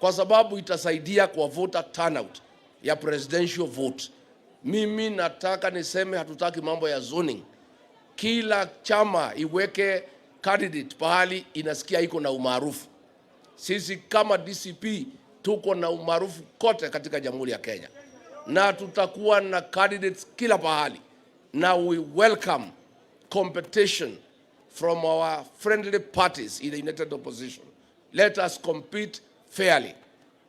Kwa sababu itasaidia kwa voter turnout ya presidential vote. Mimi nataka niseme hatutaki mambo ya zoning. Kila chama iweke candidate pahali inasikia iko na umaarufu. Sisi kama DCP tuko na umaarufu kote katika Jamhuri ya Kenya, na tutakuwa na candidates kila pahali, na we welcome competition from our friendly parties in the united opposition. Let us compete fairly.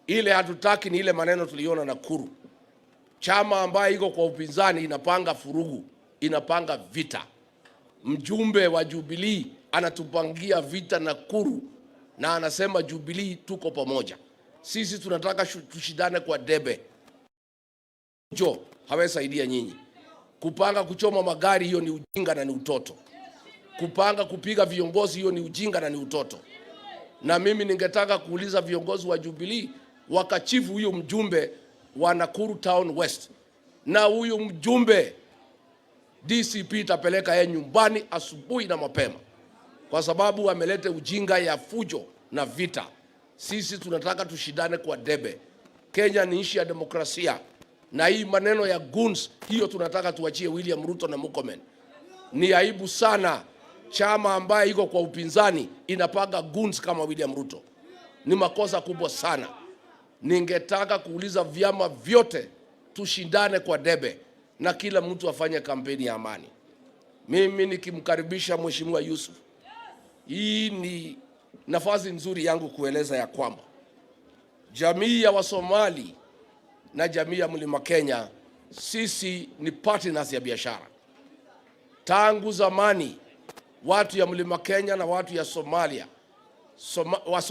Ile hatutaki ni ile maneno tuliona Nakuru, chama ambayo iko kwa upinzani inapanga vurugu, inapanga vita. Mjumbe wa Jubilee anatupangia vita Nakuru na anasema Jubilee tuko pamoja. Sisi tunataka tushindane kwa debe. Jo hawesaidia nyinyi kupanga kuchoma magari, hiyo ni ujinga na ni utoto. Kupanga kupiga viongozi, hiyo ni ujinga na ni utoto. Na mimi ningetaka kuuliza viongozi wa Jubilee wakachifu huyo mjumbe wa Nakuru Town West, na huyu mjumbe DCP itapeleka yeye nyumbani asubuhi na mapema, kwa sababu ameleta ujinga ya fujo na vita. Sisi tunataka tushindane kwa debe. Kenya ni nchi ya demokrasia, na hii maneno ya goons hiyo tunataka tuachie William Ruto na Murkomen. Ni aibu sana chama ambaye iko kwa upinzani inapanga goons kama William Ruto, ni makosa kubwa sana. Ningetaka kuuliza vyama vyote tushindane kwa debe na kila mtu afanye kampeni ya amani. Mimi nikimkaribisha Mheshimiwa Yusuf, hii ni nafasi nzuri yangu kueleza ya kwamba jamii ya Wasomali na jamii ya Mlima Kenya, sisi ni partners ya biashara. Tangu zamani watu ya Mlima Kenya na watu ya Somalia